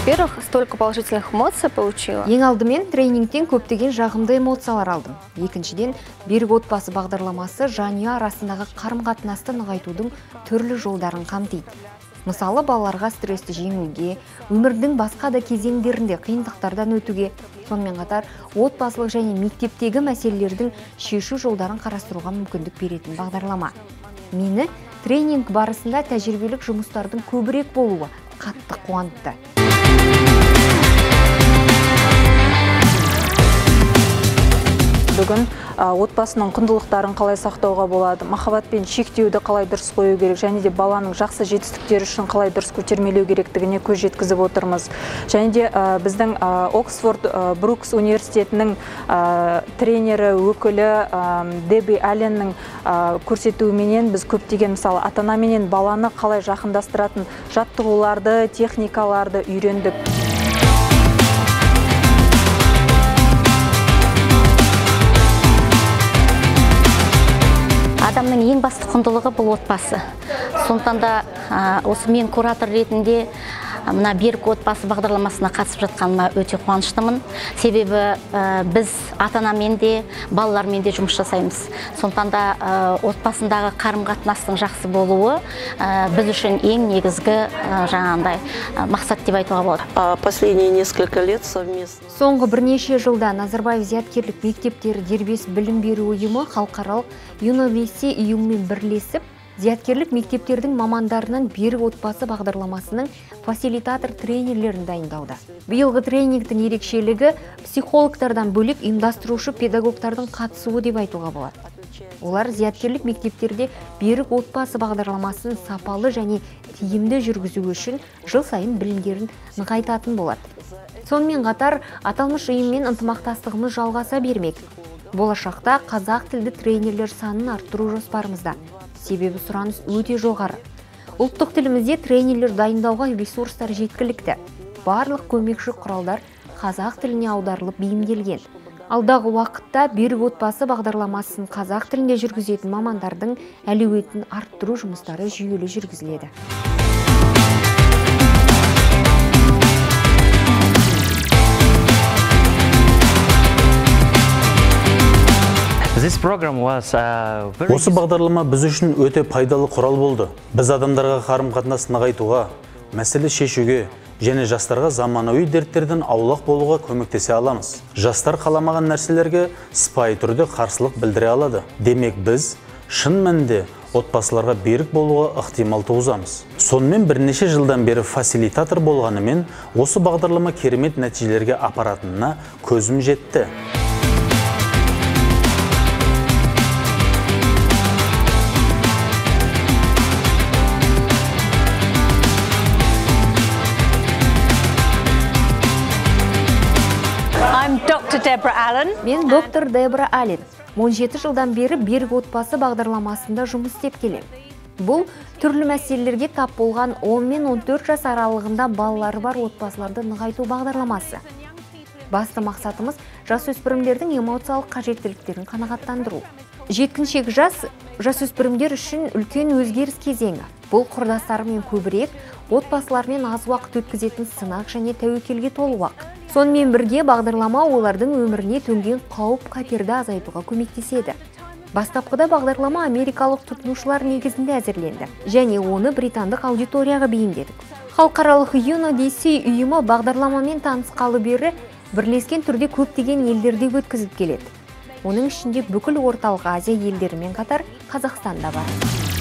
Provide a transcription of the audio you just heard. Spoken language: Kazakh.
Во-первых, столько положительных эмоций получила. Ең алдымен тренингтен көптеген жағымды эмоциялар алдым. Екіншіден, берік отбасы бағдарламасы жанұя арасындағы қарым-қатынасты нығайтудың түрлі жолдарын қамтиды. Мысалы, балаларға стрессті жеңуге, өмірдің басқа да кезеңдерінде қиындықтардан өтуге, сонымен қатар отбасылық және мектептегі мәселелердің шешу жолдарын қарастыруға мүмкіндік беретін бағдарлама. Мені тренинг барысында тәжірибелік жұмыстардың көбірек болуы қатты қуантты. Бүгін отбасының құндылықтарын қалай сақтауға болады, махаббат пен шектеуді қалай дұрыс қою керек, және де баланың жақсы жетістіктері үшін қалай дұрыс көтермелеу керектігіне көз жеткізіп отырмыз. Және де біздің Оксфорд Брукс университетінің тренері, өкілі Дебби Алленнің көрсетуіменен біз көптеген, мысалы, ата-ана менен баланы қалай жақындастыратын жаттығуларды, техникаларды үйрендік. Адамның ең басты құндылығы бұл отбасы. Сондықтан да осы мен куратор ретінде мына берік отбасы бағдарламасына қатысып жатқаныма өте қуаныштымын. Себебі біз ата-анамен де, балалармен де жұмыс жасаймыз. Сондықтан да отбасындағы қарым-қатынастың жақсы болуы біз үшін ең негізгі жаңағындай мақсат деп айтуға болады. Последние несколько лет совместно. Соңғы бірнеше жылда Назарбаев зияткерлік мектептері дербес білім беру ұйымы халықаралық UNODC ұйымымен бірлесіп, зияткерлік мектептердің мамандарынан берік отбасы бағдарламасының фасилитатор тренерлерін дайындауда. Биылғы тренингтің ерекшелігі психологтардан бөлек ұйымдастырушы педагогтардың қатысуы деп айтуға болады. Олар зияткерлік мектептерде берік отбасы бағдарламасын сапалы және тиімді жүргізу үшін жыл сайын білімдерін нығайтатын болады. Сонымен қатар аталмыш ұйыммен ынтымақтастығымыз жалғаса бермек. Болашақта қазақ тілді тренерлер санын арттыру жоспарымызда. Себебі сұраныс өте жоғары. Ұлттық тілімізде тренерлер дайындауға ресурстар жеткілікті. Барлық көмекші құралдар қазақ тіліне аударылып бейімделген. Алдағы уақытта берік отбасы бағдарламасын қазақ тілінде жүргізетін мамандардың әлеуетін арттыру жұмыстары жүйелі жүргізіледі. Осы бағдарлама біз үшін өте пайдалы құрал болды. Біз адамдарға қарым-қатынас нығайтуға, мәселе шешуге және жастарға заманауи дерттерден аулақ болуға көмектесе аламыз. Жастар қаламаған нәрселерге сыпайы түрде қарсылық білдіре алады. Демек, біз шын мәнінде отбасыларға берік болуға ықтимал туғызамыз. Сонымен бірнеше жылдан бері фасилитатор болғанымен, осы бағдарлама керемет нәтижелерге апаратынына көзім жетті. Мен доктор Дебра Аллен. 17 жылдан бері берік отбасы бағдарламасында жұмыс істеп келемін. Бұл түрлі мәселелерге тап болған 10 мен 14 жас аралығында балалары бар отбасыларды нығайту бағдарламасы. Басты мақсатымыз жасөспірімдердің эмоциялық қажеттіліктерін қанағаттандыру. Жеткіншек жас жасөспірімдер үшін үлкен өзгеріс кезеңі. Бұл құрдастарымен көбірек, отбасылармен аз уақыт өткізетін сынақ және тәуекелге толы уақыт. Сонымен бірге бағдарлама олардың өміріне төнген қауіп-қатерді азайтуға көмектеседі. Бастапқыда бағдарлама америкалық тұтынушылар негізінде әзірленді және оны британдық аудиторияға бейімдедік. Халықаралық UNODC ұйымы бағдарламамен танысқалы бері бірлескен түрде көптеген елдерде өткізіп келеді. Оның ішінде бүкіл Орталық Азия елдерімен қатар Қазақстан да бар.